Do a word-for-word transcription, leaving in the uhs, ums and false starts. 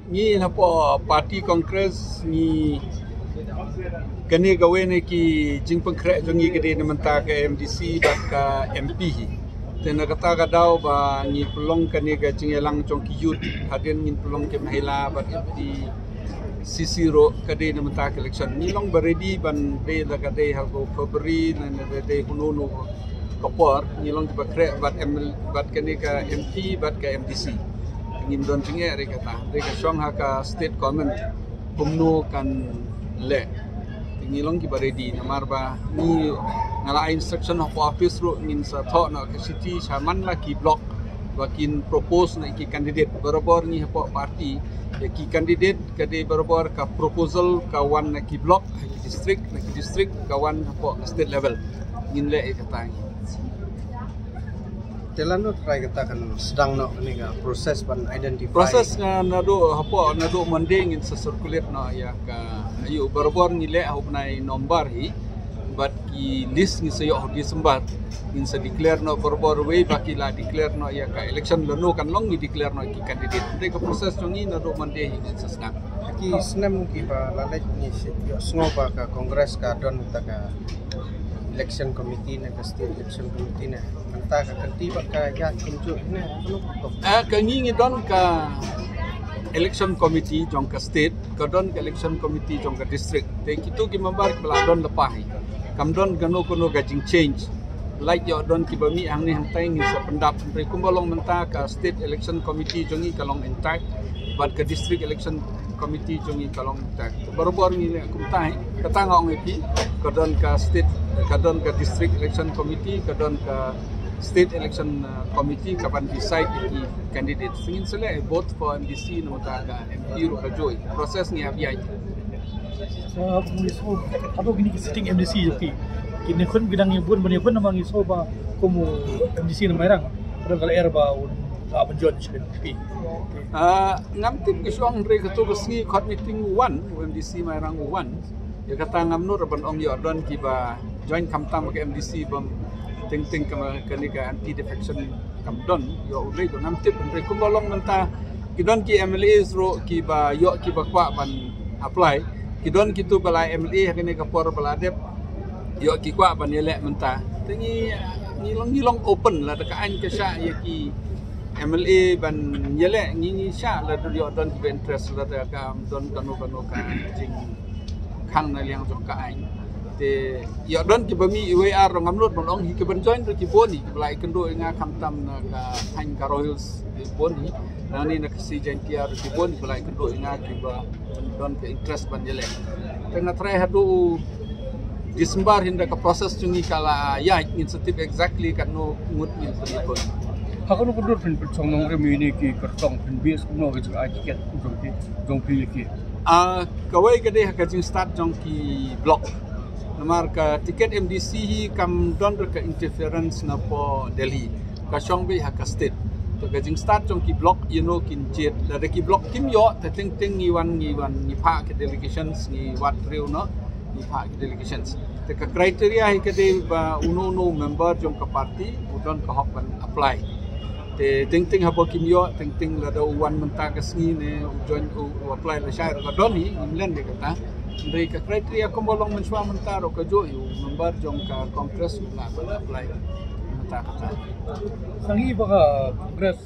Ngi na po party Congress ngi kane ka wei ne ki jingpynkhreh jong ngi ka dei na mynta ka M D C bad ka M P hi. Te na kata ka daw ba ngi pynlong kane ka jingïalang jong ki youth hadien ngin pynlong ki mahila bad M P C C ruh ka dei na mynta ka election. Ngi long ba ready ban dei la ka dei ha ko February na na dei dei hunu nu ka por ngi long ba khreh bad M L bad kane ka M P bad ka M D C. Ngin don jingeh re kata re ka shong ha ka state government kumno kan leh. Ngi long ki ba ready namar ba ngi nga la ai instruction ha office ruh ngin sa thoh na ka city shaman la ki block ba kin propose na ki candidate barabor ngi ha party ya ki candidate ka dei barabor ka proposal ka wan na ki block ha ki district na ki district ka wan ha ka state level. Ngin leh ïa kata ngi. Te lano trai kata kan sdang noh kane ka process ban identify. Process nga naduh hapoh naduh Monday ngin sa circulate noh ïa ka ayu barabor ngi leh ha u bnai November hi. Bad ki list ngi sa ïoh ha December ngin sa declare noh barabor wei ba ki la declare noh ïa ka election lano kan long ngi declare noh ki candidate. Te ka process jong ngi naduh Monday hi ngin sa sdang. Ki snem ki ba la leit ngi ïoh sngew ba ka Congress ka don ta ka election committee ne ka state election committee ne. Mynta ka kynti bad ka ïaid kumjuh ne. Ah, ka ngi ngi don ka election committee jong ka state, ka don ka election committee jong ka district. Te kitu ki member ki ba la don lepas hi. Kam don kano kano ka jing change. Lait ïoh don ki ba mih hangne hangtai ngi sa pyndap. Te kumba long mynta ka state election committee jong ngi ka long intact bad ka district election committee jong ngi ka long intact. Barabor ngi leh kumta hi. Kata nga ong ïa phi ka don ka state ka don ka district election committee ka don ka state election uh, committee ka ban decide ïa ki candidate. Ngin sa leh both for M D C na mynta ka M P ruh ka joi. Process ngi ap ïa. So ngi so hato kini ki sitting M D C ïa phi. Kini khun bidang ïa bun ban ïa bun namar ngi so ba kum u M D C na Mairang. Ka don ka lyer ba un la ban join sha phi. Ah, ngam tip ki shong hynrei kato ka sngi khot meeting u wan, u M D C Mairang u wan. Ïa kata ngam nud ban ong ïoh don ki ba join khamtam ka M D C bym teng teng kane ka anti defection kam don ïoh u lei ba ngam tip hynrei kumba long mynta ki don ki M L As ruh ki ba ïoh ki ba kwah ban apply ki don kitu ba la M L A ha kane ka por ba la dep ïoh ki kwah ban ïaleh mynta. Te ngi ngi long ngi long open lada ka aiñ ka shah ïa ki M L A ban ïaleh ngi ngi shah lada ïoh don ki ba interest lada ka don kano kano ka jing khang na liang jong ka aiñ. Te ïoh don ki ba mih iwei ar ngam nud ban ong hi ki ban join ruh ki bun hi ki ba la ïakynduh ïa nga khamtam na ka aiñ Garo Hills ki bun hi. Nangne na ka Khasi Jaintia ruh ki bun hi ki ba la ïakynduh ïa nga ki ba don ka interest ban ïaleh. Te nga trai haduh December hynda ka process jong ngi ka la ïaid ngin sa tip exactly katno ngut ngin sa ïakynduh. Ha kano ka dur phin pynshong nongrim ïa kine ki kyrtong phin bit kumno ka jingaiñ tiket jong phi jong phi ïa ki? Ah, kawei ka dei ha ka jingstad jong ki block. Namar ka tiket M D C hi kam don ruh ka interference na po Delhi. Ka shong beit ha ka state. To ka jingstad jong ki block ïa no kin jied lada ki block kim ïoh te teng teng ngi wan ngi wan ngi phah ki delegations ngi wad riew noh ngi phah ki delegations. Te ka criteria hi ka dei ba uno uno member jong ka party u don ka hok ban apply. Te teng teng haba kim ïoh teng teng lada u wan mynta ka sngi ne u join u, u apply lashai ruh ka don hi ngim len de kata. Hynrei ka criteria kumba long mynshuwa mynta ruh ka juh hi u member jong ka Congress u lah ban apply mynta kata. Sa ngi ba ka Congress